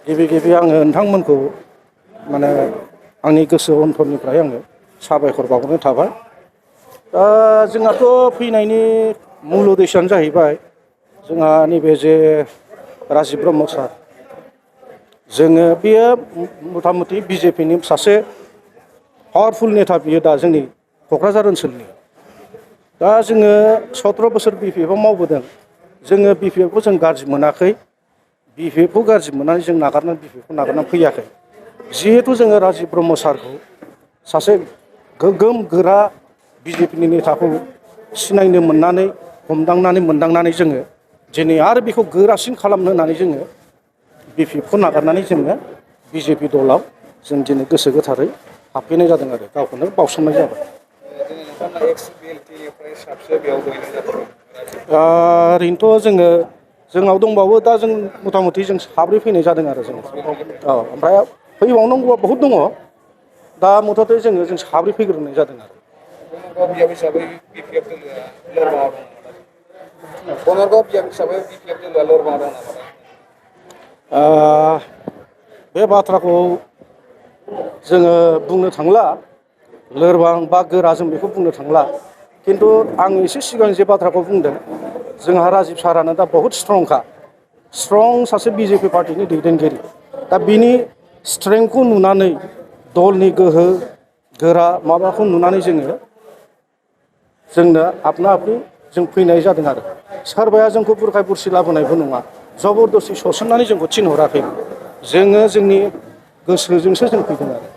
गिबि आङो नोंथांमोनखौ माने आंनि गोसो अन्तरनिफ्राय आङो साबायखर बावहरनाय थाबाय। जोंहाथ' फैनायनि मुल उद्देश्यआनो जाहैबाय जोंहा नैबे जे राजिब ब्रह्म सार जोङो बेयो मथा मथि बिजेपिनि सासे पावारफुल नेता बियो दा जोंनि क'क्राझार ओनसोलनि। दा जोङो 17 बोसोर बिपिएफआव मावबोदों। जोङो बिपिएफखौ जों गाज्रि मोनाखै। बिपिएफखौ गाज्रि मोननानै जों बिपिएफखौ नागारनानै फैयाखै। जिहेथु जोङो राजिब ब्रह्म सारखौ सासे गोगोम गोरा बिजेपिनि नेताखौ सिनायनो मोननानै हमदांनानै मोनदांनानै जोङो दिनै आरो बेखौ गोरासिन खालामनो होननानै जोङो बिपिएफखौ नागारनानै जोङो बिजेपि दलाव जों दिनै गोसो गोथारै हाबफैनाय जादों आरो गावखौनो बावसोमनाय जाबाय। ओरैनोथ' जोंनाव दंबावो दा जों मथा मथि जों साब्रै फैनाय जादों आरो जों ओमफ्राय फैबावनांगौआ बहुद दङ। दा मथथे जों साब्रै फैग्रोनाय जादों आरो। बे बाथ्राखौ जोङो बुंनो थांला लोरबां बा गोरा जों बेखौ बुंनो थांला। खिन्थु आं एसे सिगां जे बाथ्राखौ बुंदों जोंहा राजिब सारानो दा बहुद स्ट्रंखा। स्ट्रं सासे बिजेपि पार्टिनि दैदेनगिरि। दा बिनि स्ट्रेंथखौ नुनानै दलनि गोहो गोरा माबाखौ नुनानै जोंनो आपना आपनि जों फैनाय जादों आरो। सोरबाया जोंखौ बुरखाय बुरसि लाबोनायबो नङा। जबरदस्ति सोसननानै जोंखौ थिनहराखै। जोङो जोंनि गोसोजोंसो जों फैदों आरो।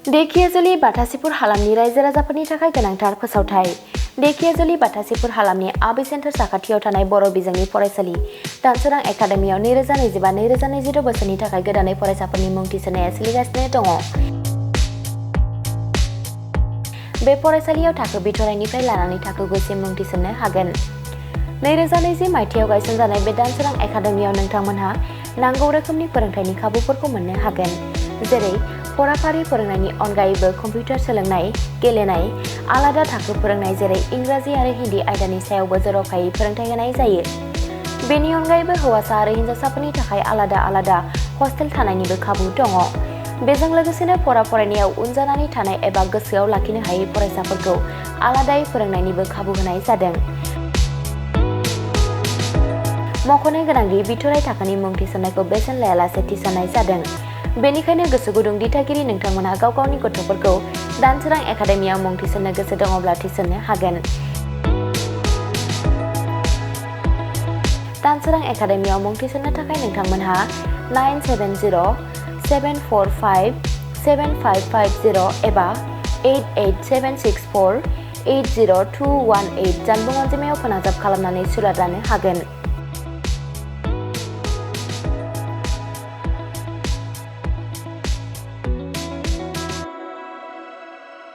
देखियाजुलि बाथासिपुर हालामनि रायजो राजाफोरनि थाखाय गोनांथार फोसावथाय। देखियाजुलि बाथासिपुर हालामनि आबै सेन्टार साखाथियाव थानाय बर' बिजोंनि फरायसालि दानसोरां एकाडेमियाव 2025-2026 बोसोरनि थाखाय गोदानै फरायसाफोरनि मुं थिसननाया सोलिगासिनो दङ। बे फरायसालियाव थाखो बिथराइनिफ्राय लानानै थाखो 9 सिम मुं थिसननो हागोन। 2020 मायथाइयाव गायसनजानाय बे दानसोरां एकाडेमियाव नोंथांमोनहा नांगौ रोखोमनि फोरोंथायनि खाबुफोरखौ मोननो हागोन। जेरै फराफारि फोरोंनायनि अनगायैबो कम्पिउटार सोलोंनाय, गेलेनाय, आलादा थाखो फोरोंनाय जेरै इंराजि आरो हिन्दी आयदानि सायावबो जर'खायै फोरोंथाय होनाय जायो। बेनि अनगायैबो हौवासा आरो हिन्जावसाफोरनि थाखाय आलादा हस्टेल थानायनिबो खाबु दङ। बेजों लोगोसेनो फरायनायाव उन जानानै थानाय एबा गोसोआव लाखिनो हायै फरायसाफोरखौ आलादायै फोरोंनायनिबो खाबु होनाय जादों। मख'नो गोनांदि बिथराइ थाखोनि मुं थिसननायखौ बेसेन लायालासे थिसननाय जादों। बेनिखायनो गोसो गुदुं दिथागिरि नोंथांमोनहा गाव गावनि गथ'फोरखौ दानसोरां एकाडेमियाव मुं थिसननो गोसो दङब्ला थिसननो हागोन। दानसोरां एकाडेमियाव मुं थिसननो थाखाय नोंथांमोनहा 977074575550 एबा 88764802118 जानबुं अनजिमायाव फोनांजाब खालामनानै सुलाद लानो हागोन।